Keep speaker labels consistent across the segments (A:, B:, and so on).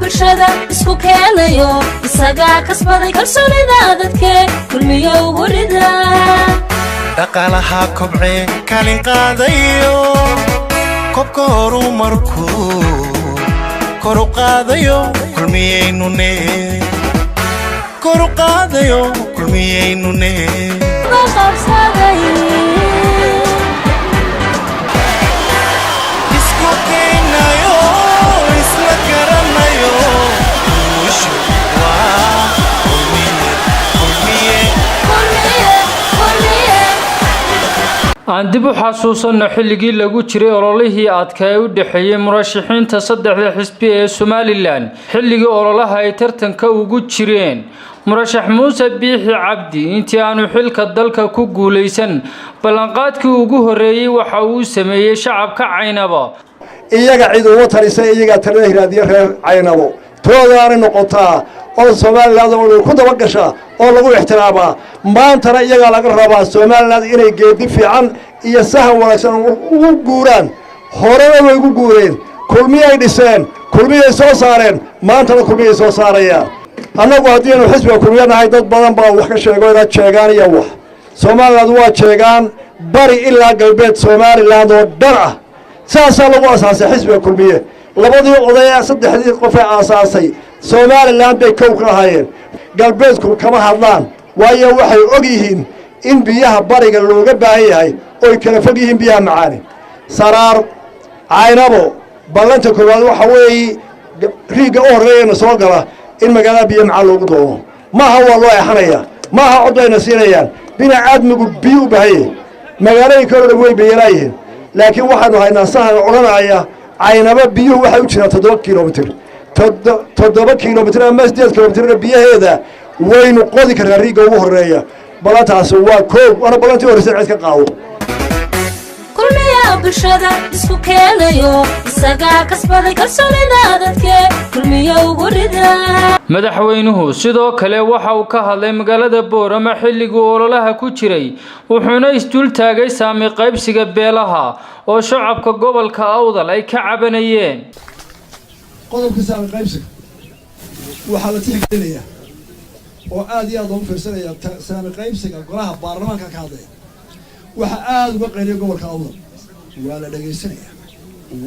A: Bulshada isku keenayo, isagaa kasbaday kalsoonida dadke. Kulmiyo ugu rida.
B: Dhaqaalaha kobcee kaalin qaadayo, kobka horumarku koru qaadayo, Kulmiyaynune koru qaadayo, Kulmiyaynune.
A: Qabsaday.
B: Isku keenayo, isla garanayo, guushu waa Kulmiye, Kulmiye.
A: Kulmiye, Kulmiye.
C: Aan dib u xasuusanno xilligii lagu jiray ololihii adkaa ee u dhexeeyey murashaxiinta saddexda xisbi ee Somaliland, xilligii ololaha ay tartanka ugu jireen. Murashax Muuse Biixi Cabdi intii aanu xilka dalka ku guulaysan, ballanqaadkii ugu horreeyey waxa uu sameeyey shacabka Caynaba.
D: Iyaga cid uma talisa, iyagaa talada hiraadiya. Reer Caynabo toodaanay noqotaa oo Somaliland oo ku daba gashaa oo lagu ixtiraamaa. Maantana iyagaa laga rabaa Somaliland inay geedi fiican iyo sahan wanaagsan ugu guuraan. Horena way ugu guureen. Kulmiyay dhiseen, Kulmiyay soo saareen, maantana Kulmiyay soo saarayaan. Annagu haddiinu xisbiga Kulmiya nahay, dad badan baa wax ka sheego inaad jeegaan iyo wax. Somaliland waa jeegaan bari ilaa galbeed, Somaliland oo dhan ah. Saasaa lagu asaasay xisbiga Kulmiye. Labadii oday ee saddexdii qof ee aasaasay Somaliland bay kow ka ahaayeen. Galbeedku kama hadlaan, waayo waxay og yihiin in biyaha bariga looga baahan yahay oy kala fog yihiin biyaha macaani. Saraar Caynabo, ballanta koowaad waxa weeye riigga u horreeyana soo gala in magaalada biyo macaan loogu doono. Maaha waa loo eexanaya, maaha cod bayna siinayaan. Bini aadmigu biyo u baahan yahay. Magaalooyinka oo dhan way bayalaayihiin, laakiin waxaanu haynaa sahan odhanaya Caynaba biyuhu waxay u jiraan 7 kilomitir, 7 kilomitir ama 8 kilomitirna biyaheeda waynu qodi karnaa riigga ugu horreeya. Ballantaasi waa koow, waana ballantii horreysa cid ka qaado.
A: Kulmiyaa bulshada isku keenayo, isagaa kasbaday kalsoonida dadke. Kulmiyo ugu rida.
C: Madaxweynuhu sidoo kale waxa uu ka hadlay magaalada Boorama xilligii ololaha ku jiray, wuxuuna isdul taagay saami qaybsiga beelaha oo shacabka gobolka Awdal ay ka cabanayeen.
D: Qodobka saami qaybsiga waxaa la tixgelinayaa oo aad iyo aad loogu fiirsanaya saami qaybsiga golaha baarlamaanka ka hadlaya. Waxaa aada uga qayliya gobolka Awdal, waa la dhegaysanaya,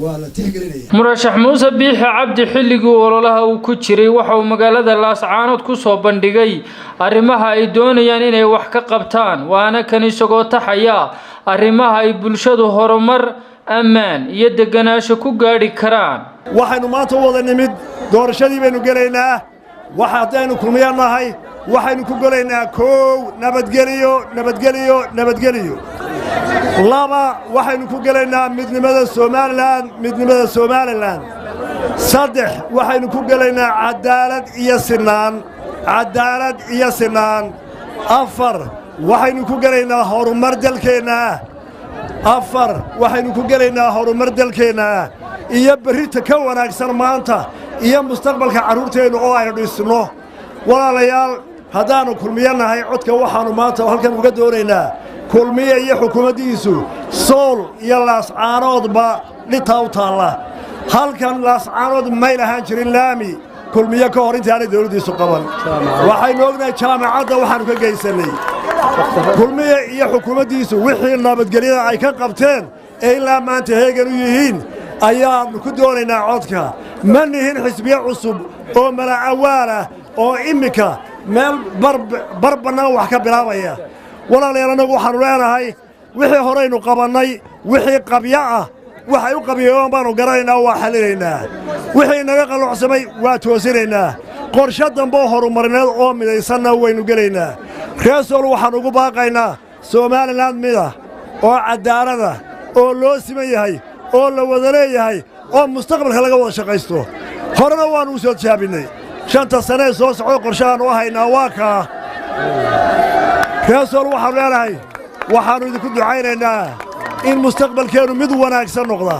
D: waa la tixgelinaya.
C: Murashax Muuse Biixi Cabdi xilligii ololaha uu ku jiray waxa uu magaalada Laascaanood ku soo bandhigay arrimaha ay doonayaan inay wax ka qabtaan, waana kan isagoo taxaya arrimaha ay bulshadu horumar, ammaan iyo deganaansho ku gaadhi karaan.
D: Waxaynu maanta u wada nimid doorashadii baynu gelaynaa. Waxa haddaynu Kulmiya nahay, waxaynu ku gelaynaa: koow, nabadgeliyo, nabadgeliyo, nabadgeliyo; laba, waxaynu ku gelaynaa midnimada Somaliland, midnimada Somaliland; saddex, waxaynu ku gelaynaa caddaalad iyo sinaan, caddaalad iyo sinaan; afar, waxaynu ku gelaynaa horumar dalkeenna; afar, waxaynu ku gelaynaa horumar dalkeenna iyo berrita ka wanaagsan maanta iyo mustaqbalka carruurteennu oo aynu dhisno. Walaalayaal, haddaannu Kulmiyo nahay, codka waxaannu maanta halkan uga doonaynaa Kulmiye iyo xukuumaddiisu. Sool iyo Laascaanoodba dhitaa u taalla. Halkan Laascaanood may lahaan jirin laami Kulmiye ka hor intaanay dawladdiisu qaban. Waxaynu ognahay jaamacadda waxaannu ka geysannay. Kulmiye iyo xukuumaddiisu wixii nabadgelyada ay ka qabteen ee ilaa maanta heegan u yihiin ayaannu ku doonaynaa codka. Ma nihin xisbiye cusub oo mala'awaalah oo imminka meel bar bannaan wax ka bilaabaya. Walaalayaal, annagu waxaannu leenahay wixii horaynu qabannay, wixii qabyo ah, waxay u qabiyoobaan baannu garanaynaa, waa xallinaynaa. Wixii naga qalloocsamay waa toosinaynaa. Qorshe dambe oo horumarineed oo midaysanna waynu gelaynaa. Reer Sool waxaan ugu baaqaynaa Somaliland mida oo caddaalada oo loo siman yahay oo la wada leeyahay oo mustaqbalka laga wada shaqaysto. Horena waannu u soo jaabinnay. 5-ta sanee soo socdo qorshahaan u haynaa waa kaa. Reer Sool waxaannu leenahay, waxaannu idinku ducaynaynaa in mustaqbalkeennu mid wanaagsan noqda.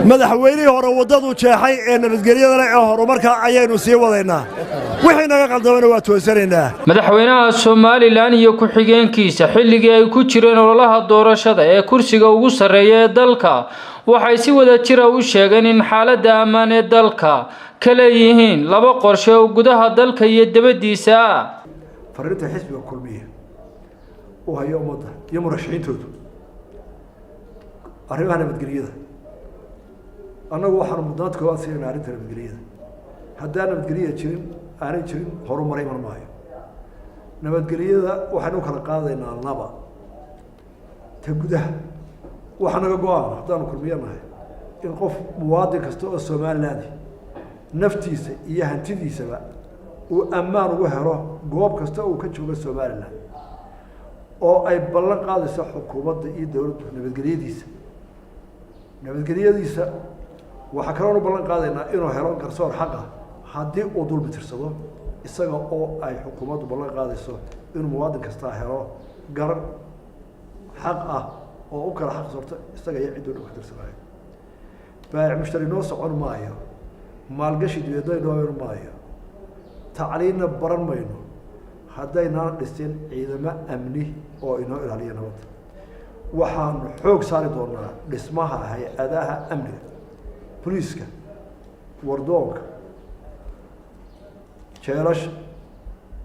D: Madaxweynihii hore waddaduu jeexay ee nabadgelyadana ee horumarka ayaynu sii wadaynaa, wixii naga qaldamana waa toosanaynaa.
C: Madaxweynaha Somaliland iyo ku-xigeenkiisa xilligii ay ku jireen ololaha doorashada ee kursiga ugu sarreeya ee dalka Waxay si wada jira u sheegeen in xaaladda ammaan ee dalka ka leeyihiin laba qorshe oo gudaha dalka iyo dibaddiisa ah.
D: Fariinta xisbiga Kulmiye u hayo ummadda iyo murashaxiintoodu arrimaha nabadgelyada: annagu waxaanu mudnaanta koowaad siinayna arrinta nabadgelyada. Haddaan nabadgelya jirin, aanay jirin, horumar iman maayo. Nabadgelyada waxaynu u kala qaadaynaa laba. Ta gudaha waxaa naga go'aan, haddaanu Kulmiye nahay, in qof muwaadin kasta oo Somaliland naftiisa iyo hantidiisaba uu ammaan ugu helo goob kasta uu ka joogo Somaliland, oo ay ballan qaadayso xukuumadda iyo dowladdu nabadgelyadiisa. Nabadgelyadiisa waxaa kaloonu ballan qaadaynaa inuu helo garsoor xaqa haddii uu dulmi tirsado, isaga oo ay xukuumaddu ballan qaadayso inuu muwaadin kastaa helo garan xaq ah oo u kala xaq sorto isaga iyo cidduu dhan ka tirsanayo. Baayic mushtari noo socon maayo, maalgashi dibeedna inoo iman maayo, tacliinna baran mayno haddaynaan dhisin ciidamo amni oo inoo ilaaliya nabadda. Waxaanu xoog saari doonaa dhismaha hay'adaha amniga, boliiska, wardoonka, jeelasha.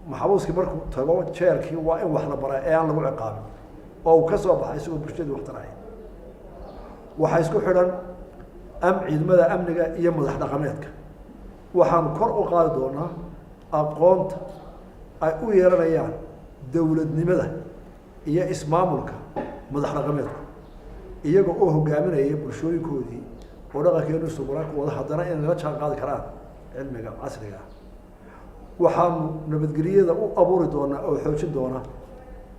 D: Maxbuuskii markuu tago jeelkii waa in wax la baraa ee aan lagu ciqaabin, oo uu ka soo baxay isagoo bulshadii wax taraya. Waxaa isku xidhan ciidamada amniga iyo madax dhaqameedka. Waxaanu kor u qaadi doonaa aqoonta ay u yeelanayaan dowladnimada iyo ismaamulka madax dhaqameedku, iyaga oo hogaaminaya bulshooyinkoodii oo dhaqankeenu sugnaan ku wada, haddana inay la jaan qaadi karaan cilmiga casriga ah. Waxaanu nabadgelyada u abuuri doonaa oo xoojin doonaa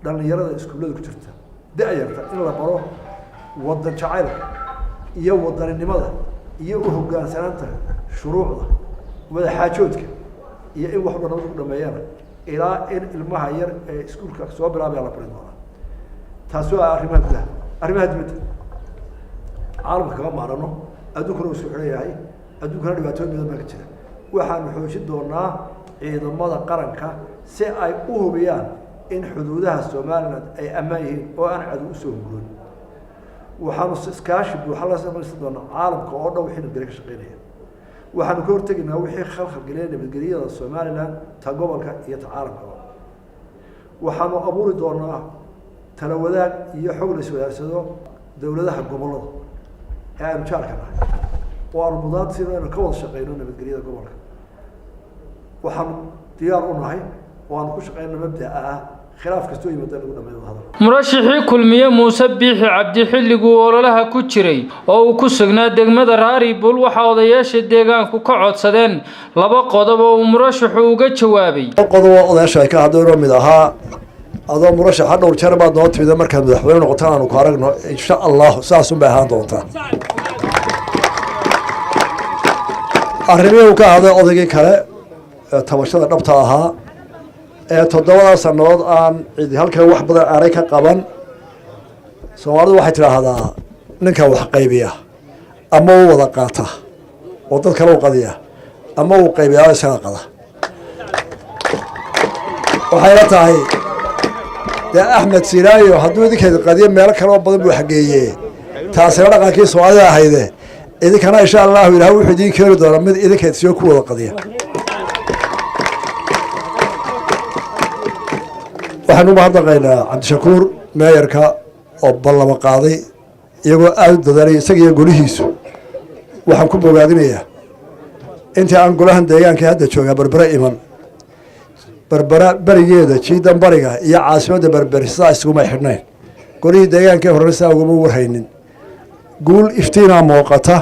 D: dhallinyarada iskuullada ku jirta, da'yarta, in la baro wadan jacaylka iyo wadaninimada iyo u hogaansanaanta shuruucda, wadaxaajoodka iyo in wax walba nabad ku dhameeyana. Ilaa in ilmaha yar ee iskuulka soo bilaabaya la bari doonaa. Taasi waa arrimaha gudaha. Arrimaha dibadda, caalamka kama maarano, adduunkuna uu isku xidhan yahay, adduunkana dhibaatooyin badan baa ka jira. Waxaanu xoojin doonaa ciidamada qaranka si ay u hubiyaan in xuduudaha Somaliland ay ammaan yihiin oo aan cadow usoo hunguroon. Waxaanu iskaashi buuxa la samaysan doonaa caalamka oo dhan wixii nabadgelyo ka shaqeynaya. Waxaanu ka hortegaynaa wixii khalkhal geliya nabadgelyada Somaliland, ta gobolka iyo ta caalamkaba. Waxaanu abuuri doonaa tala wadaag iyo xog la iswadaagsado dowladaha gobollada ee aynu jaarka nahay, oo aanu mudnaanta siino aynu ka wada shaqeyno nabadgelyada gobolka. Waxaanu diyaar u nahay oo aanu ku shaqeyno mabda'a ah khilaaf kastoo yimaada lagu dhameeyo hadal.
C: Murashixii Kulmiye Muuse Biixi Cabdi xilliguu ololaha ku jiray oo uu ku sugnaa degmada Raaribul, waxaa odayaasha deegaanku ka codsadeen laba qodob oo uu murashaxu uga jawaabay.
D: Qodob oo odayaasha ay ka hadleen oo mid ahaa: adoo murashaxa dhowr jeer baad noo timid, markaad madaxweyne noqotaan aanu ku aragno. Insha Allahu saasun bay ahaan doontaa. Arrimihii uu ka hadlay odaygii kale ee tabashada dhabta ahaa ee 7-daa sannadood aan cidi halkan wax badan aanay ka qaban. Soomaalidu waxay tidhaahdaa, ninka wax qaybiya ama u wada qaata oo dad kale u qadiya, ama uu qaybiyaa isaga qada. Waxayla tahay dee Axmed Siilaayo hadduu idinkeedi qadiyo, meelo kale oo badan buu xageeye. Taasina dhaqankii Soomaalida ahayde. Idinkana insha Allahu Ilaah wuxuu idiin keeni doonaa mid idinkeed siyo ku wada qadiya. Waxaanu umahadnaqaynaa Cabdishakuur meeyarka oo ballamo qaaday, iyagoo aada u dadaalaya isaga iyo golihiisu. Waxaan ku bogaadinayaa intii aan golahan deegaanka hadda joogaa Berbere iman, Berbera berigeeda, jiidan bariga iyo caasimadda Berberi sidaa isugumay xidhnayn. Golihii deegaanka horena sidaa ugama warhaynin. Guul iftiinaa muuqata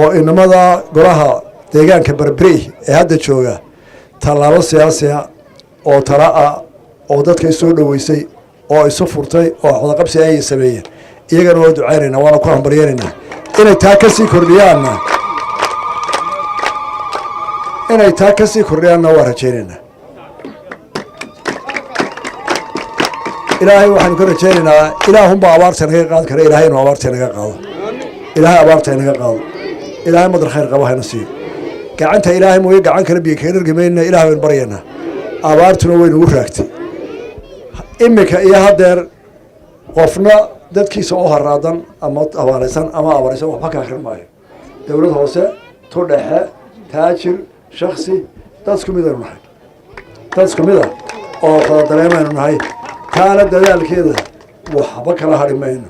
D: oo inamada golaha deegaanka Berberi ee hadda jooga tallaabo siyaasiya oo tala-a oo dadka isoo dhoweysay oo isu furtay oo waxwadaqabsi ayay sameeyeen. Iyagana waa ducaynaynaa, waana ku hambaryaynaynaa. Inay taa kasii kordhiyaanna waa rajaynaynaa. Ilaahay waxaanu ka rajaynaynaa, Ilaahunbaa abaarta naga qaadi kara, Ilahay inuu abaarta naga qaado. Ilaahay abaarta naga qaado. Ilaahay madar khayr qaba hayna siiyo. Gacanta Ilaahay mooye gacan kale biyo kaga dhargi mayna. Ilahay baynu baryaynaa. Abaartuna way nagu raagtay iminka iyo haddeer. Qofna Dadkiisa oo haraadan ama abaaraysan ama abaaraysan waxba ka akrin maayo. Dowlad hoose, tu dhexe, taajir, shaksi, dad isku mid aynu nahay, dad isku mid ah oo kala dareemaynu nahay. Taana dadaalkeeda waxba kala hadhi mayno.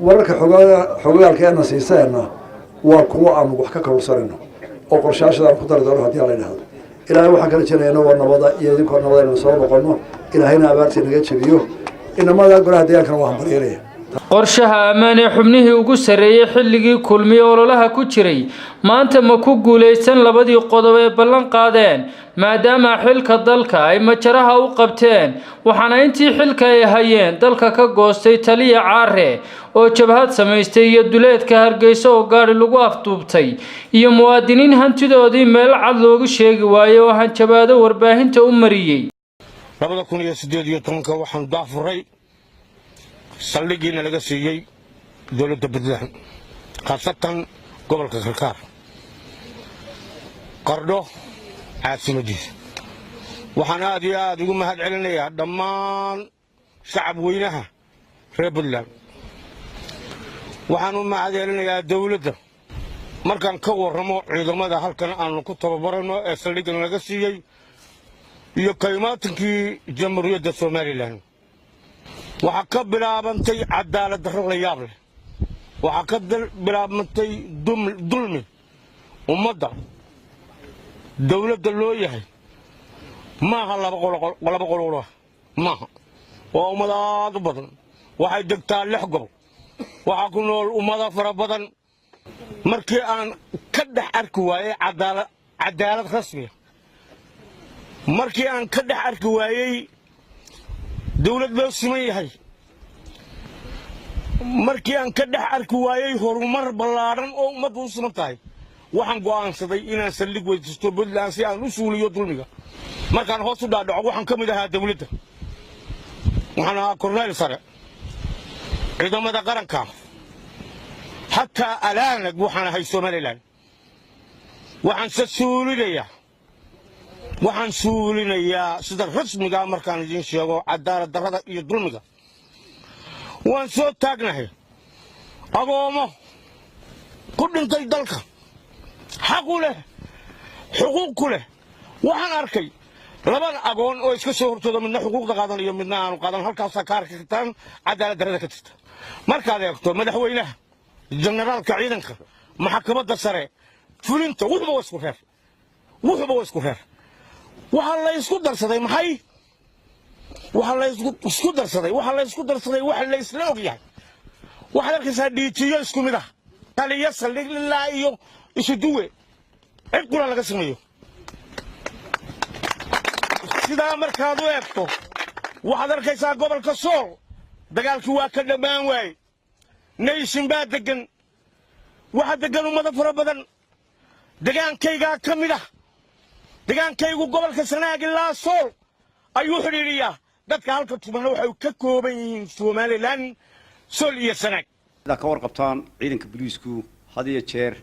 D: Wararka xogaalkeena siiseenna waa kuwo aanu wax ka kororsanayno oo qorshaashada aan ku dari doono haddii ala yidhahdo. Ilaahay waxaan kala jirayna waa nabada iyo idinkoo nabada aynu soo noqono. Ilaahayna abaartii naga jebiyo. Inamada golaha deegaankana waa hambalyeelaya.
C: Qorshaha ammaan ee xubnihii ugu sarreeyey xilligii Kulmiye ololaha ku jiray maanta ma ku guulaysan labadii qodob ee ballan qaadeen, maadaama xilka dalka ay majaraha u qabteen? Waxaana intii xilka ay hayeen dalka ka goostay taliya Caare oo jabhad samaystay, iyo duleedka Hargeysa oo gaadhi lagu afduubtay, iyo muwaadiniin hantidoodii meel cad loogu sheegi waayey oo hanjabaado warbaahinta u mariyey.
E: 2018-ka waxaanu daafuray saldhiggiina laga siiyey dowladda Puntland, khaasatan gobolka Karkaar, Qardho caasimadiisa. Waxaan aad iyo aad ugu mahad celinayaa dhammaan shacab weynaha reer Puntland. Waxaan u mahad celinayaa dowladda. Markaan ka warramo ciidamada halkan aanu ku tababarano ee saldhiggan laga siiyey iyo kaymaatinkii Jamhuuriyadda Somaliland, waxaa ka bilaabantay cadaalad darro la yaab leh. Waxaa ka bilaabantay dulmi. Ummadda dowladda loo yahay maaha laba qolola, maaha, waa ummad aad u badan. Waxay degtaa lix gobol, waxaa ku nool ummado fara badan. Markii aan ka dhex arki waayey cadaalad rasmiya, markii aan ka dhex arki waayey dowlad loo siman yahay, markii aan ka dhex arki waayey horumar ballaadhan oo ummaddu u siman tahay, waxaan go'aansaday inaan saldhig weydiisto Puntland si aan u suuliyo dulmiga. Markaan hoos u dhaadhaco, waxaan ka mid ahaa dowladda, waxaan ahaa korneyl sare ciidamada qaranka. Xataa alaanag waxaan ahay Somaliland. Waxaan se suulinayaa, waxaan suulinayaa sida rasmigaa markaan idiin sheego cadaalad darrada iyo dulmiga. Waan soo taagnahay. Agoommo ku dhintay dalka, xaq u leh, xuquuq ku leh. Waxaan arkay labada agoon oo iska soo hortooda, midna xuquuqda qaadanayo, midna aanu qaadan. Halkaasaa ka arki kartaan cadaalad darrada ka jirta. Markaad eegto madaxweynaha, generaalka ciidanka, maxkamadda sare, fulinta, wuxuba waa isku reer, wuxuba waa isku reer. Waxaa la isku darsaday maxay? Waxaa la isku darsaday, waxaa la isku darsaday waxa la isla og yahay. Waxaad arkaysaa dhiijiyo isku mid ah, taliyo saldhig ilaa iyo isuduwe, cid qura laga sameeyo. Sidaa markaad u eegto, waxaad arkaysaa gobolka Sool dagaalkii waa ka dhammaan waaye. Naysin baa deggan, waxaa deggan ummado fara badan. Degaankaygaa ka mid ah. Degaankaygu gobolka Sanaag ilaa Sool ayuu xidhiidhiyaa. Dadka halka tumanna waxay ka kooban yihiin Somaliland, Sool iyo Sanaag.
F: Ka warqabtaan, ciidanka booliisku had iyo jeer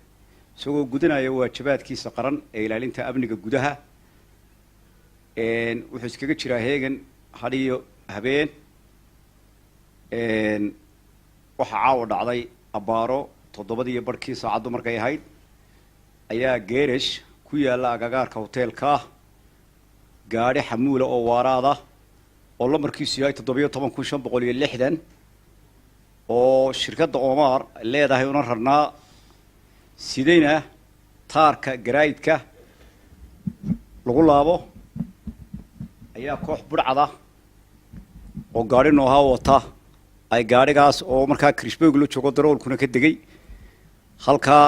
F: isagoo gudanaya waajibaadkiisa qaran ee ilaalinta amniga gudaha, wuxuu iskaga jiraa heegan had iyo habeen. Waxaa caawa dhacday abbaaro 7:30 saacaddu markay ahayd ayaa geerash ku yaalla agagaarka hoteelka gaadhi xamuula oo waaraada oo lambarkiisu yahay 17560 oo shirkadda Omar leedahay una rarnaa, sidayna taarka garaayidka lagu laabo, ayaa koox budhcada oo gaadhi noohaa wata ay gaadhigaas oo markaa krishboyg la joogo, daroolkuna ka degay halkaa,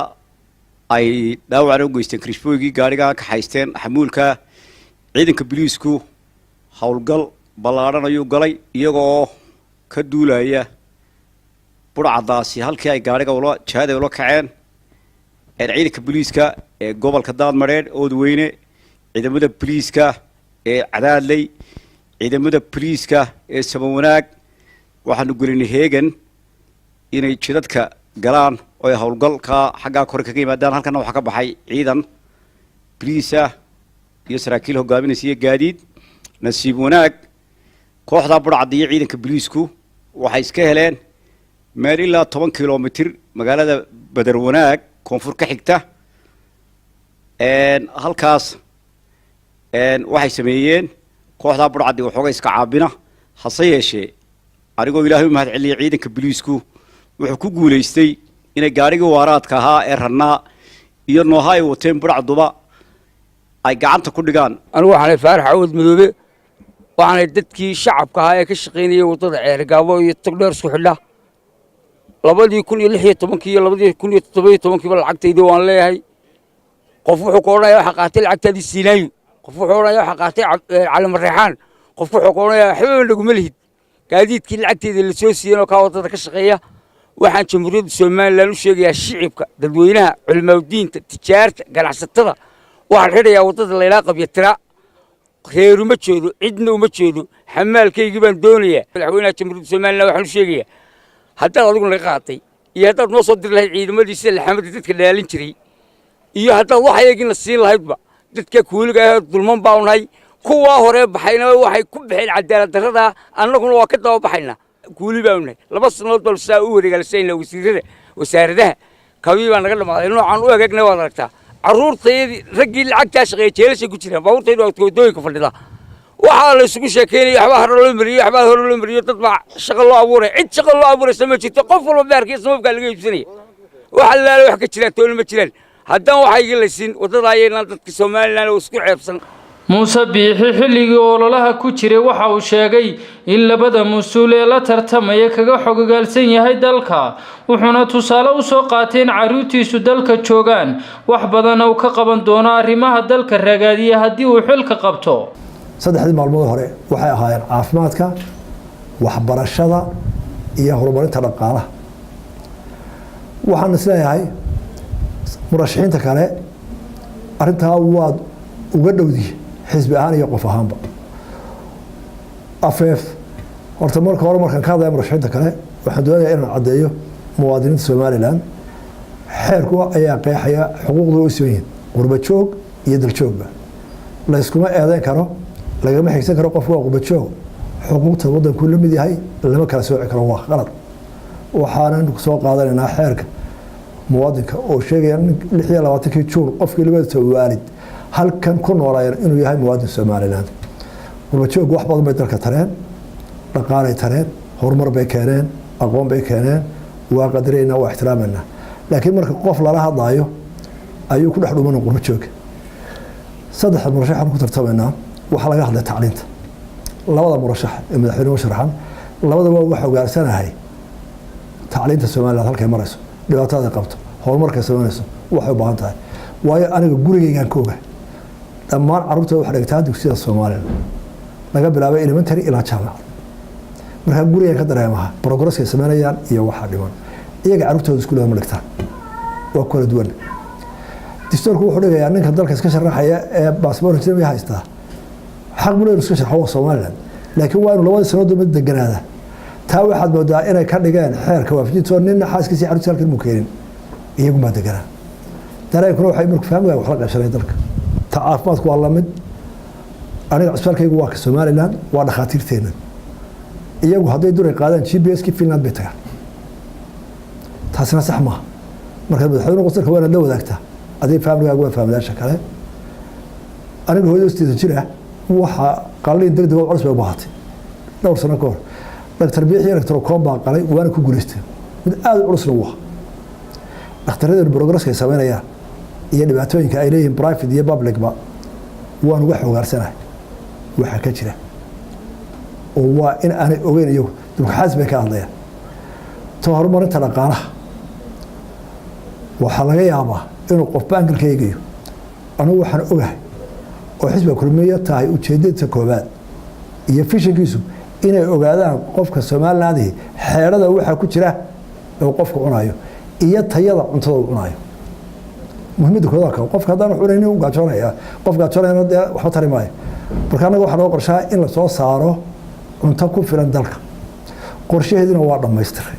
F: ay dhaawacna u geysteen krishboygii, gaadhigaa kaxaysteen xamuulka. Ciidanka boliisku howlgal ballaadhan ayuu galay iyagoo ka duulaya budhcadaasi halkii ay gaadhiga ula jihada ula kaceen. Ciidanka boliiska ee gobolka Daadmadheedh, Oodweyne, ciidamada boliiska ee Cadaadley, ciidamada boliiska ee Samawanaag, waxaanu gelinay heegan inay jidadka galaan oo ay howlgalka xaggaa kore kaga yimaadaan. Halkana waxaa ka baxay ciidan boliis ah iyo saraakiil hogaaminaysa iyo gaadiid. Nasiib wanaag, kooxdaa budhcadda iyo ciidanka boliisku waxay iska heleen. Meel ilaa 10 kilomitir magaalada Baderwanaag koonfur ka xigta. Halkaas waxay sameeyeen kooxdaa budhcaddi waxooga iska caabina. Hase yeeshee, anigoo Ilaahay u mahad celiyay, ciidanka biliisku wuxuu ku guulaystay inay gaadhigii waaraadka ahaa ee rannaa iyo nooha ay wateen budhcadduba ay gacanta ku dhigaan.
G: Anigu waxaanay Faarax Cawad Madoobe. Waxaanay dadkii shacabka ahaa ee ka shaqaynayay waddada Ceerigaabo iyo Togdheer isku xidha 2016-kii iyo 2017-kiiba. Lacagtaydii waan leeyahay. Qof wuxuu ku odhanaya waxa qaatay lacagtaadii Siinaayo, qof wuxuu odhanaya waxa qaatay Cali Mareexaan, qof wuxuu ku odhanaya waxbaba laguma lihid. Gaadiidkii lacagteeda la soo siiyeen oo kaa waddada ka shaqeeya. Waxaan Jamhuuriyadda Somaliland u sheegayaa shicibka, dadweynaha, culimaaudiinta, tijaarta, ganacsatada, waxaan xidhayaa waddada laylaa qabya tira. Reer uma jeedo, cidna uma jeedo, xamaalkaygii baan doonayaa. Madaxweynaha Jamhuuriyadda Somaliland waxaan u sheegayaa, haddaad adigu naga qaatay iyo haddaad noo soo diri lahayd ciidamadii sida laxamada dadka dhaalin jiray iyo haddaad wax ayagiina siin lahaydba, dadka kuuliga ah dulman baanu nahay. Kuwaa hore baxayna waxay ku baxeen cadaalad darradaa, annaguna waa ka daba baxaynaa. Kuuli baanu nahay. 2 sannadood baanu saa u wareegaalsayna wasiirada, wasaaradaha. Kabii baa naga dhamaaday, noocaan u egegnay waad aragtaa. Carruurtayadii, raggii lacagtaa shaqeeya jeelashay ku jiraan, baabuurtaydu waa waddooyinka fadhida. Waxaa la isugu sheekeynaya waxbaa hore loo mariyey, waxbaa hore loo mariyo, dad baa shaqo loo abuuray. Cid shaqo loo abuuraysa ma jirto. Qof walba beerkiiyo sababkaa laga iibsanaya. Wax allaale wax ka jiraan toona ma jiraan. Haddaan waxa iga laysiin waddada ayaynaan dadka Somaliland oo isku ceebsan.
C: Muuse Biixi xilligii ololaha ku jiray waxa uu sheegay in labada mas-uul ee la tartamaya kaga xogogaalsan yahay dalka, wuxuuna tusaale u soo qaatay in carruurtiisu dalka joogaan, wax badanna uu ka qaban doono arrimaha dalka ragaadiya haddii uu xilka qabto.
D: Saddexdii maalmood hore waxay ahaayeen caafimaadka, waxbarashada iyo horumarinta dhaqaalaha. Waxaan isleeyahay murashaxiinta kale arrintaa waad uga dhowdi, xisbi ahaan iyo qof ahaanba. Afeef horta, marka hore markaan ka hadlaya murashaxiinta kale, waxaan doonayaa inaan caddeeyo muwaadiniinta Somaliland xeerku ayaa qeexaya xuquuqda u siman yihiin qurba joog iyo daljoogba. Layskuma eedeyn karo, lagama xigsan karo qofku waa qurba joog, xuquuqta waddankuu la mid yahay, lama kala sooci karo, waa qalad. Waxaanan soo qaadanaynaa xeerka muwaadinka oo sheegaya 26-kii Juun qofkii labadiisa waalid halkan ku noolaayeen inuu yahay muwaadin Somaliland. Qurbajoog wax badan bay dalka tareen, dhaqaalay tareen, horumar bay keeneen, aqoon bay keeneen. Waa qadaraynaa, waa ixtiraamaynaa, laakiin marka qof lala hadlaayo ayuu ku dhex dhumana qurbajooga. Saddexda murashax aan ku tartamaynaa waxaa laga hadlay tacliinta. Labada murashax ee madaxweyne sharaxan labadaba waxa ogaarsanahay tacliinta Somaliland halkay marayso, dhibaatada qabto, horumarkay samaynayso, waxay u baahan tahay. Waayo, aniga gurigaygaan ka ogahay, dhammaan carruurtooda waxay dhigtaa dugsiyada Somaliland, laga bilaabay elementary ilaa jaamacad. Markaa gurigan ka dareemaha progresskay samaynayaan iyo waxaa dhiman. Iyaga carruurtooda iskuulada ma dhigtaan, waa kala duwan. Dastuurku wuxuu dhigayaa ninka dalka iska sharaxaya ee baasboor ajnabi haystaa xaq buu leeyahay iska sharxo, waa Somaliland, laakiin waa inuu labadii sannadood mid deganaada. Taa waxaad moodaa inay ka dhigeen xeerka waafajintoo nina xaaskiisa carruurtiisa halkan muu keenin, iyagumaa deganaa. Dareenkuna waxay marku fahmi wax la qaybsanay dalka. Ta caafimaadku waa lamid. Aniga cusbitaalkaygu waa ka Somaliland, waa dhakhaatiirteena. Iyagu hadday duray qaadaan GPS kii Finland bay tagaan. Taasina sax maaha. Markaad madaxweyne qosarka waa inaad la wadaagtaa adig faamligaagu, waa faamilayaasha kale. Aniga hooyada 80 jir ah waxaa qalliin deg deg oo culus bay u baahatay dhowr sano ka hor. Dhaktar Biixi iyo Dhaktar Okoon baa qalay, waana ku guulaysteen. Mid aada u culusna wuu ahaa. Dhakhtaradeen progresska ay samaynayaan iyo dhibaatooyinka ay leeyihiin, private iyo publicba, waan uga xogaarsanahay waxaa ka jira, oo waa in aanay ogeyn iyagu dulkaxaas bay ka hadlayaan. Ta horumarinta dhaqaalaha waxaa laga yaabaa inuu qofba angalka eegayo. Anigu waxaan ogahay oo xisbiga Kulmiya tahay ujeedadiisa koobaad iyo visionkiisu inay ogaadaan qofka Somaliland xeedhada waxaa ku jira uu qofku cunayo iyo tayada cuntada uu cunayo. Muhiimadda koodaa ka qofka haddaan wax cunaynin uu gaajoonaya, qof gaajoonayana dee waxba tari maayo. Marka annaga waxaa noo qorshaa in lasoo saaro cunto ku filan dalka, qorshaheedina waa dhammaystiray.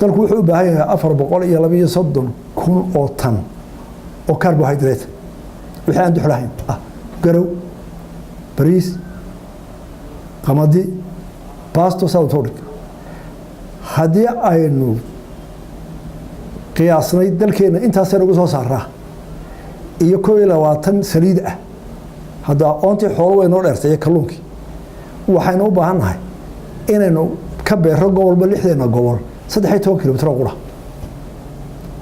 D: Dalku wuxuu u baahan yahay 432,000 oo tan oo carbohydrate, wixii aan dux lahayn ah, garow, bariis, qamadi, basto, saa soo dhig. Haddii aynu qiyaasnay dalkeenna intaasaynu ugu soo saaraa iyo 21 saliid ah, hadda oontii xoolo way noo dheertay iyo kalluunkii. Waxaynu u baahan nahay inaynu ka beero gobolba, lixdeena gobol, 13 kilomitr oo qura.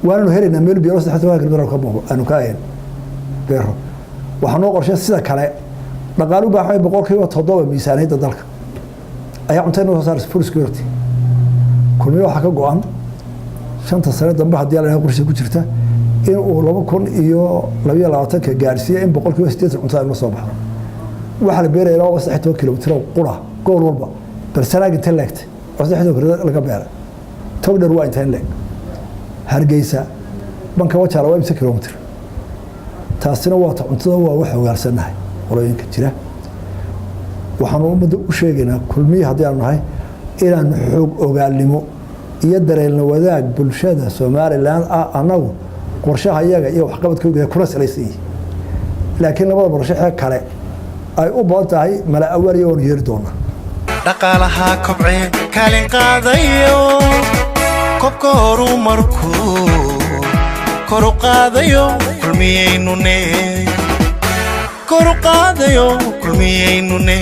D: Waananu helaynaa meel biyo 13 kilomitr aanu ka beero. Waxaa noo qorshe sida kale dhaqaale u baahan 7% miisaaniyadda dalka ayaa cunta inoo soo saaraysa, food security. Kulmiye waxaa ka go-an 5ta sane dambe, haddii la qorshe ku jirta, in uu 2022ka gaarsiiya in 80% cuntada inoo soo baxdo. Waxaa la beeraya laba 13 kilomitr oo qura gobol walba. Bal Sanaag inta leegtay oo 13 kilomitr laga beeray? Togdher waa inta in leeg? Hargeysa banka Wajaala waa imse kilomitr? Taasina waa ta cuntada, waa wax ogaalsanahay qolooyinka jira. Waxaanu ummadda u sheegaynaa, Kulmiye haddii aanu nahay, inaanu xoog ogaalnimo iyo dareelna wadaag bulshada Somaliland ah annagu qorshaha iyaga iyo waxqabadkooga kuna salaysan yihi, laakiin labada qorshaxee kale ay u badan tahay mala awaaliya waanu yeeri doonaa.
B: Dhaqaalaha kobcee kaalin qaadayo, kobka horumarku koru qaadayo kulmiyaynune, koru qaadayo kulmiyaynune.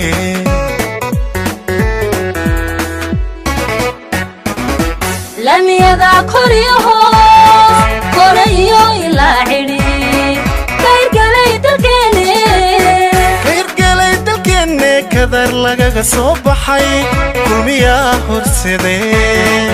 A: Lamiyada koriyo hoos, korayo ilaa cidhi kayrgalay dalkeene.
B: Kayrgalay dalkeenne, kadar lagaga soo baxay, kulmiyaa horsadee.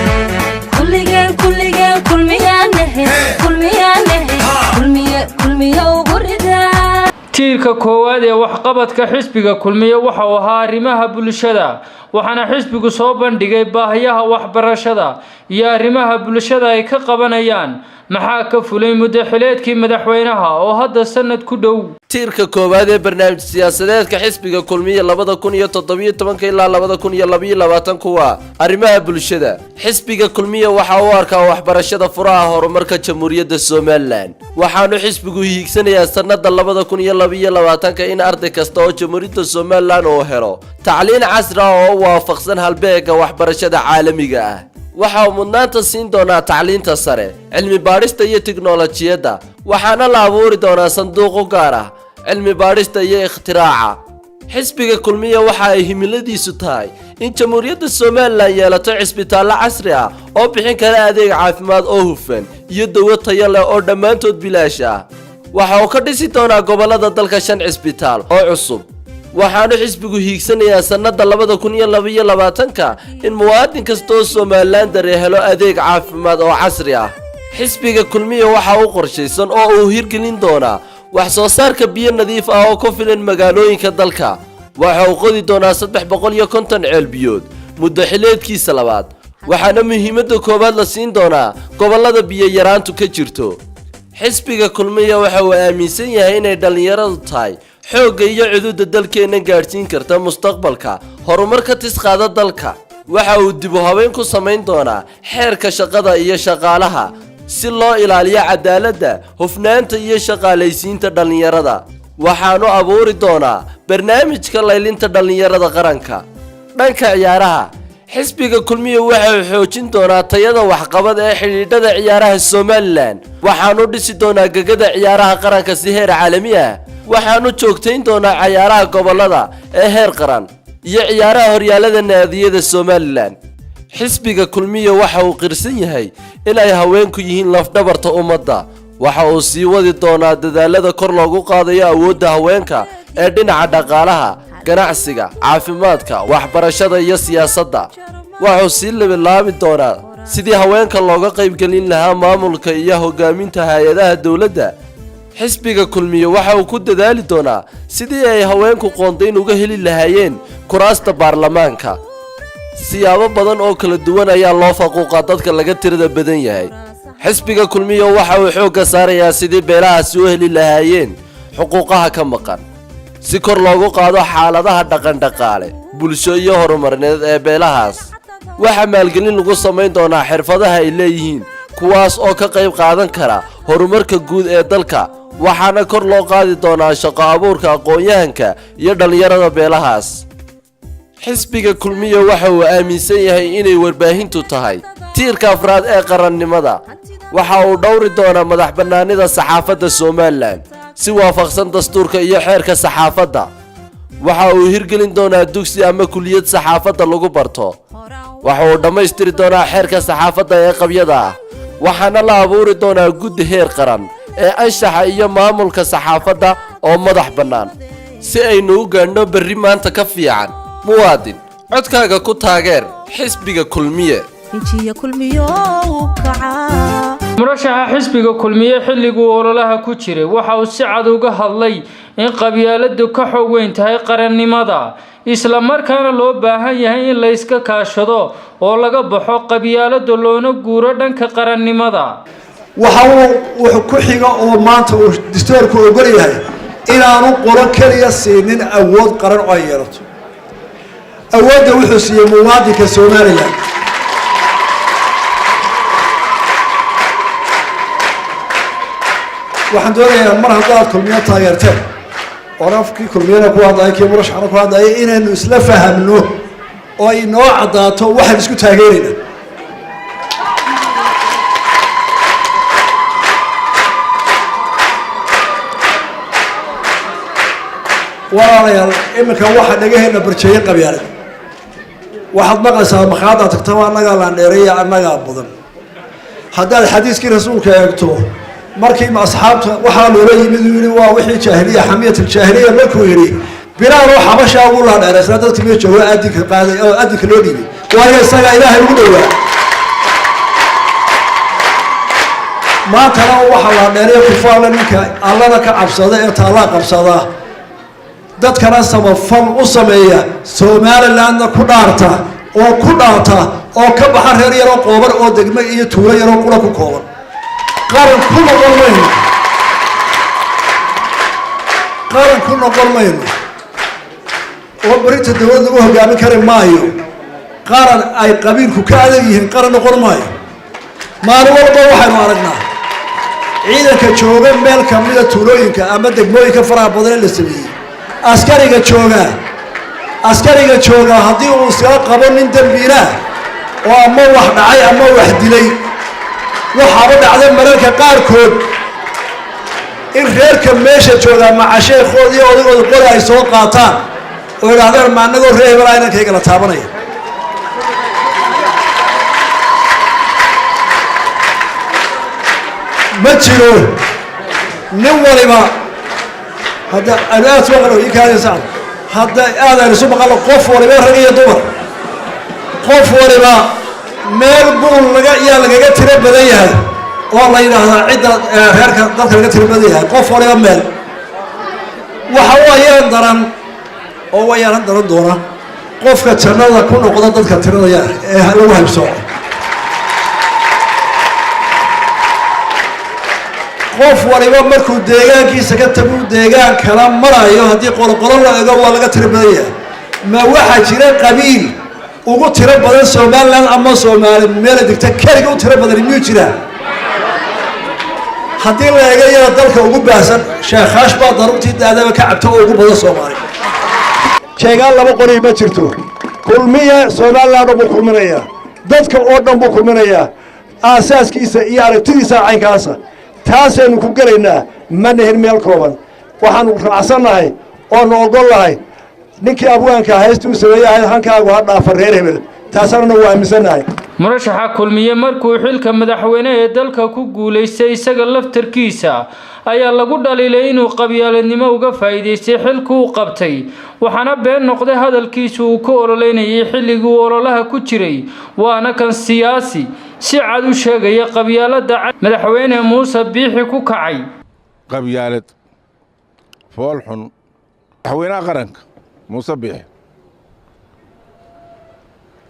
A: Kulligeen, kulligeen kulmiyaanahe, kulmiyaanahe, kulmiye, kulmiye ugu ridaa.
C: Tiirka koowaad ee waxqabadka xisbiga Kulmiye waxa uu ahaa arrimaha bulshada, waxaana xisbigu soo bandhigay baahiyaha waxbarashada iyo arrimaha bulshada ay ka qabanayaan. Maxaa ka fulay muddo xileedkii madaxweynaha oo hadda sanad ku dhow?
H: Tiirka koowaad ee barnaamij siyaasadeedka xisbiga Kulmiye 2017ka ilaa 2022 kuwa arrimaha bulshada. Xisbiga Kulmiye waxa uu arkaa waxbarashada furaha horumarka Jamhuuriyadda Somaliland, waxaanu xisbigu hiigsanayaa sannada 2022ka in arday kasta oo Jamhuuriyadda Somaliland uu helo tacliin casri ah oo waafaqsan halbeegga waxbarashada caalamiga ah. Waxa uu mudnaanta siin doonaa tacliinta sare, cilmi baadhista iyo tiknolojiyadda, waxaana la abuuri doonaa sanduuq u gaar ah cilmi baadhista iyo ikhtiraaca. Xisbiga Kulmiye waxa ay himiladiisu tahay in Jamhuuriyadda Somaliland yeelato cisbitaallo casri ah oo bixin kara adeeg caafimaad oo hufan iyo dawo tayo leh oo dhammaantood bilaash ah. Waxa uu ka dhisi doonaa gobollada dalka shan cisbitaal oo cusub, waxaanu xisbigu hiigsanayaa sannada 2022ka in muwaadin kasta oo Somalilander helo adeeg caafimaad oo casri ah. Xisbiga Kulmiye waxa uu qorshaysan oo uu hirgelin doonaa wax soo saarka biyo nadiif ah oo ku filan magaalooyinka dalka. Waxa uu qodi doonaa 350 ceel biyood muddo xileedkiisa labaad, waxaana muhiimadda koowaad la siin doonaa gobollada biyo yaraantu ka jirto. Xisbiga Kulmiye waxa uu aaminsan yahay inay dhallinyaradu tahay xoogga iyo cududa dalkeenna gaadhsiin karta mustaqbalka horumar ka tisqaada dalka. Waxa uu dib u habeyn ku samayn doonaa xeerka shaqada iyo shaqaalaha si loo ilaaliyo cadaaladda, hufnaanta iyo shaqaalaysiinta dhallinyarada. Waxaanu abuuri doonaa barnaamijka laylinta dhallinyarada qaranka. Dhanka ciyaaraha, xisbiga Kulmiye waxa uu xoojin doonaa tayada waxqabad ee xidhiidhada ciyaaraha Somaliland. Waxaanu dhisi doonaa gegada ciyaaraha qaranka si heer caalami ah. Waxaanu joogtayn doonaa cayaaraha gobollada ee heer qaran iyo ciyaaraha horyaalada naadiyada Somaliland. Xisbiga Kulmiye waxa uu qirsan yahay inay haweenku yihiin lafdhabarta ummadda. Waxa uu sii wadi doonaa dadaalada kor loogu qaadayo awoodda haweenka ee dhinaca dhaqaalaha, ganacsiga, caafimaadka, waxbarashada iyo siyaasadda. Waxuu sii labilaabi doonaa sidii haweenka looga qaybgelin lahaa maamulka iyo hogaaminta hay-adaha dowladda. Xisbiga Kulmiye waxa uu ku dadaali doonaa sidii ay haweenku qoondayn uga heli lahaayeen kuraasta baarlamaanka. Siyaabo badan oo kala duwan ayaa loo faquuqaa dadka laga tirada badan yahay. Xisbiga Kulmiye waxa uu xoogga saarayaa sidii beelahaasi u heli lahaayeen xuquuqaha ka maqan, si kor loogu qaado xaaladaha dhaqandhaqaale, bulsho iyo horumarineed ee beelahaas. Waxaa maalgelin lagu samayn doonaa xirfadaha ay leeyihiin, kuwaas oo ka qayb qaadan kara horumarka guud ee dalka, waxaana kor loo qaadi doonaa shaqo abuurka aqoon-yahanka iyo dhallinyarada beelahaas. Xisbiga Kulmiye waxa uu aaminsan yahay inay warbaahintu tahay tiirka afraad ee qarannimada. Waxa uu dhowri doonaa madax bannaanida saxaafadda Somaliland si waafaqsan dastuurka iyo xeerka saxaafadda. Waxa uu hirgelin doonaa dugsi ama kuliyad saxaafadda lagu barto. Waxa uu dhammaystiri doonaa xeerka saxaafadda ee qabyada ah, waxaana la abuuri doonaa guddi heer qaran ee anshaxa iyo maamulka saxaafadda oo madax bannaan, si aynu u gaadhno berri maanta ka fiican. Muwaadin, codkaaga ku taageer xisbiga Kulmiye.
A: Injiya Kulmiyow kacaa.
C: Murashaxa xisbiga Kulmiye xilliguu ololaha ku jiray waxa uu si cad uga hadlay in qabyaaladu ka xoog weyn tahay qarannimada, isla markaana loo baahan yahay in la iska kaashado oo laga baxo qabyaalada loona guuro dhanka qarannimada.
D: Waxa uu wuxuu ku xiga oo maanta uu distoorku ogol yahay inaanu qolo keliya siinin awood qaran oo ay yeelato. Awoodda wuxuu siiyey muwaadinka Somaliland. Waxaan doonayaa mar haddaad Kulmiyo taageerteen oon afkii Kulmiyana ku hadlaya, kii murashaxna ku hadlaya, inaynu isla fahamno oo ay noo caddaato waxaan isku taageerayna. Walaalayaal, iminka waxaa dhagaheena barjeeye qabyaalad. Waxaad maqlaysaa makhaadaad tagtaba annagaa laandheereeya, annagaa badan. Haddaad xadiiskii rasuulka eegto, markii asxaabta waxaa loola yimid uu yihi waa wixii jaahiliya, xamiyat aljaahiliya, markuu yidhi Bilaal oo xabashaa ugu laandheereysnaa dadkii mee jooga aadinka qaaday oo aadinka loo dhiibay, waayo isagaa Ilaahay ugu dhowaa. Maantana waxaa laandheereeya kufaarle ninka Allana ka cabsada ee taallaa qabsada, dadkana samafal u sameeya, Somalilandna ku dhaarta oo ku dhaarta oo ka baxa reer yaroo qooban oo degmo iyo tuulo yaroo qura ku kooban. Qaran ku noqon mayno, qaran ku noqon mayno oo berinta dawlad lagu hogaamin kari maayo. Qaran ay qabiilku ka adag yihiin qaran noqon maayo. Maalin walba waxaynu aragnaa ciidanka jooga meel kamida tuulooyinka ama degmooyinka faraha badan ee la sameeyey, askariga joogaa haddii uu iskaga qabo nin dembiilaah oo ama wax dhacay ama wax dilay, waxaaba dhacday mararka qaarkood in reerka meesha joogaa macasheekhood iyo odagooda qori ay soo qaataan oo idhahdaan ma anagoo reer hebelaa inankayga la taabanaya. Ma jiro nin waliba hadda aynu aad soo qalo ikaadisa hadda aad aynu isu maqalno, qof waliba, rag iyo dumar, qof waliba meel buu laga yaa lagaga tiro badan yahay oo la yidhaahdaa cidda reerka dadka laga tiro badan yahay. Qof waliba meel waxa u ayaan daran oo u ayaanan daran doona qofka jannada ku noqda dadka tirada yar ee lagu haybsooco. Qof waliba markuu deegaankiisa ka tagu deegaan kala marayo, haddii qoloqolo la ego, waa laga tiro badan yahay. Ma waxaa jira qabiil ugu tiro badan Somaliland ama Soomaali meela degta keliga u tiro badan? Miyuu jiraa? Haddii la eego iyada dalka ugu baahsan, Sheekhaash baa daruurtii daadaba ka cabta oo ugu badan Soomaali. Jeegaan laba qori ma jirto. Kulmiya Somaliland oo buu kulminayaa, dadka oo dhan buu kulminayaa. Aasaaskiisa iyo aragtidiisa caynkaasa taasaynu ku gelaynaa. Ma nihin meel kooban. Waxaanu raacsannahay oonu ogol nahay ninkii abwaanka haysta uu sameeye ahayd hankaagu ha dhaafa reer hebel. Taasaanuna waa aaminsannahay.
C: Murashaxa Kulmiye markuu xilka madaxweyne ee dalka ku guulaystay, isaga laftarkiisa ayaa lagu dhaliilay inuu qabyaaladnimo uga faa'iidaystay xilka uu qabtay, waxaana been noqday hadalkiisu uu ku ololeynayay xilligii uu ololaha ku jiray. Waana kan siyaasi si cad u sheegaya qabyaalada madaxweyne Muuse Biixi ku kacay.
I: Qabyaalad fool xun. Madaxweynaha qaranka Muuse Biixi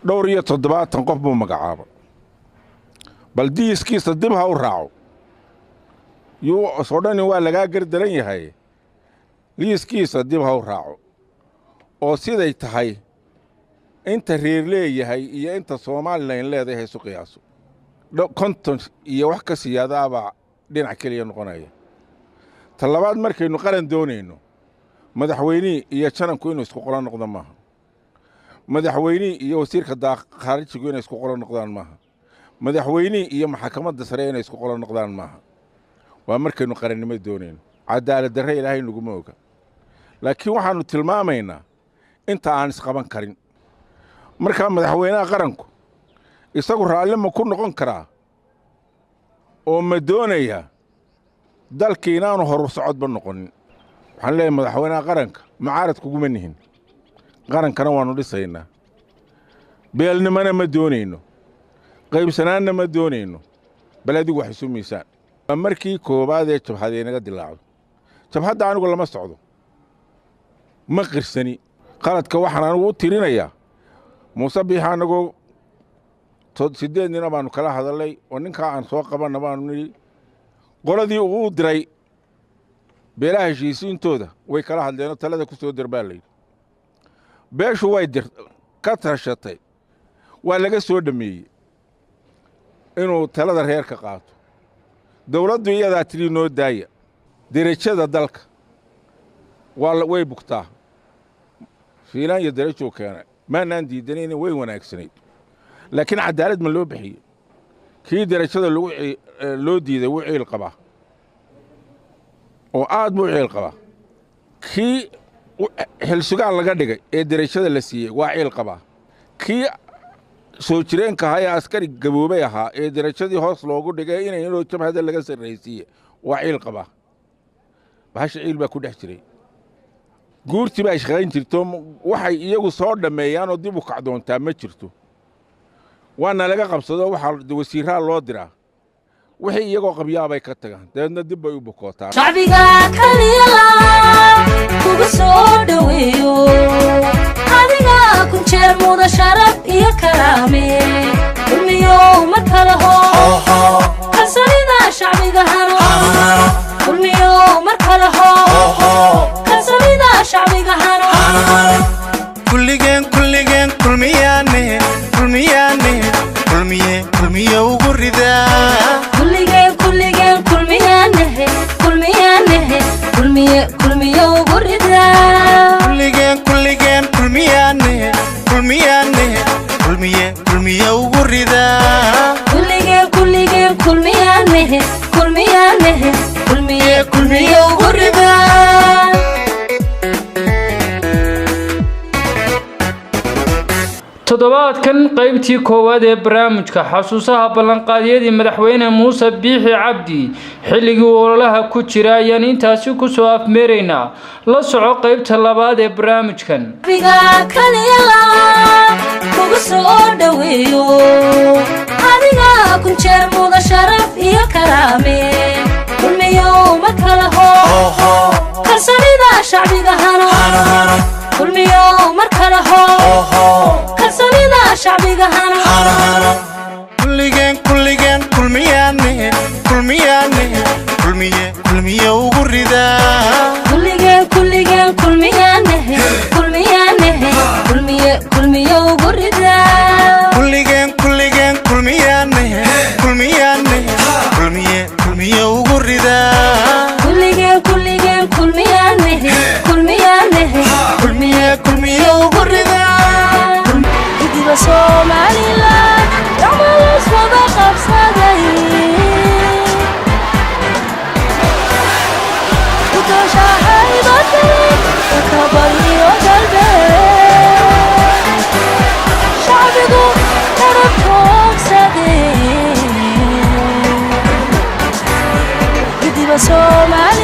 I: dhowr iyo 70 qof buu magacaabay. Bal diiskiisa dib ha u raaco, yuu soo dhani waa lagaa gardaran yahay. Liiskiisa dib ha u raaco oo siday tahay inta reer leeyahay iyo inta Somalilan leedahay haysu qiyaaso. 50 iyo wax ka siyaadaabaa dhinac keliya noqonaya. Ta labaad, markaynu qaran doonayno, madaxweynihii iyo jananku inuu isku qolo noqdo maaha. Madaxweynihii iyo wasiirka khaarijigu inay isku qolo noqdaan maaha. Madaxweynihii iyo maxkamadda sare inay isku qolo noqdaan maaha. Waa markaynu qarannimo doonayno. Cadaalad darre Ilaahay naguma oga, laakiin waxaannu tilmaamaynaa inta aan isqaban karin. Markaa madaxweynaha qaranku isagu raalli ma ku noqon karaa oo ma doonayaa dalkii inaanu horu socodba noqonin? Waxaan leeyahay madaxweynaha qaranka, mucaarad kuguma nihin, qarankana waannu dhisaynaa, beelnimona ma doonayno, qaybsanaanna ma doonayno, bal adigu wax isu miisaan. Waa markii koowaad ee jabhad inaga dilaacdo. Jabhadda anigu lama socdo, ma qirsani qaladka. Waxaan anigu u tirinayaa Muuse Biixi. Annagoo 8 nina baanu kala hadalnay oo ninkaa aan soo qabanna baanu nidhi. Qoladii uu diray beelaha heshiisiintooda way kala hadleenoo talada ku soo dir baa layidhi. Beeshu way dir ka tashatay, waa laga soo dhammeeyey inuu talada reerka qaato. Dawladdu iyadaa tidhi noo daaya. Derajada dalka waa way bugtaa. Fiilaan iyo derajuu keenay, maanaan diidanayna, way wanaagsanayd, laakiin cadaalad ma loo bixiyey? Kii derajada lagu loo diiday wuu ciil qabaa oo aad buu ciil qabaa. Kii xilsugaal laga dhigay ee derajada la siiyey waa ciil qabaa. Kii soo jireenka ahaa ee askari gaboobay ahaa ee derajadii hoos loogu dhigay inay inoo jabhada laga sarraysiiye waa ciil qabaa. Bahasha ciil baa ku dhex jiray. Guurtii baa shaqayn jirto, waxay iyagu soo dhammeeyaanoo dib u kacdoontaa ma jirto. Waana laga qabsado, waxaa wasiiraa loo diraa, wixii iyagoo qabyaabay ka tagaan, dabeedna dib bay u bukootaa.
A: Shacbiga kaliya kugu soo dhoweeyo, adiga kun jeer muda sharaf iyo karaame. Kulmiyow mar kale hoo, kalsoonida shacbiga hano. Kulmiyow mar kale hoo, kalsoonida shacbiga hano.
B: Kulligeen, kulligeen kulmiyaane, kulmiyaane, kulmiye, kulmiye ugu ridaa.
A: Kulligeen, kulligeen kulmiyaanahe, kulmiyaanahe, kulmiye, kulmiye ugu ridaa.
B: Kulligeen, kulligeen kulmiyaane, kulmiyaane, kulmiye, kulmiye ugu ridaa.
A: Kulligeen, kulligeen kulmiyaanahe, kulmiyaanahe, kulmiye, kulmiye ugu ridaa.
C: Toddobaadkan qaybtii koowaad ee barnaamijka xasuusaha ballanqaadyadii madaxweyne Muuse Biixi Cabdi xilligii uu ololaha ku jira ayaan intaasi kusoo afmeeraynaa. La soco qaybta labaad ee barnaamijkan.
A: Shacbiga kaliya kugu soo dhoweeyo, adiga kun jeer muda sharaf iyo karaame. Kulmiyow mar kale hoo, kalsoonida shacbiga hano. Kulmiyow mar kale hoo, kalsoonida shacbiga hano.
B: Kulligeen, kulligeen kulmiyaane, kulmiyaane, kulmiye, kulmiye ugu ridaa.
A: Kulligeen, kulligeen kulmiyaanahe, kulmiyaanahe, kulmiye, kulmiye ugu ridaa.
B: Kulligeen, kulligeen kulmiyaane, kulmiyaane, kulmiye, kulmiye ugu ridaa.
A: Kulligeen, kulligeen kulmiyaanahe, kulmiyaanahe, kulmiye, kulmiye ugu ridaa. Gudiga Somaliland gacmalas wada qabsaday, gudoshahaybadalay kakabariyo galbeed, shacbigu garab joogsaday. Gudiga Somaliland.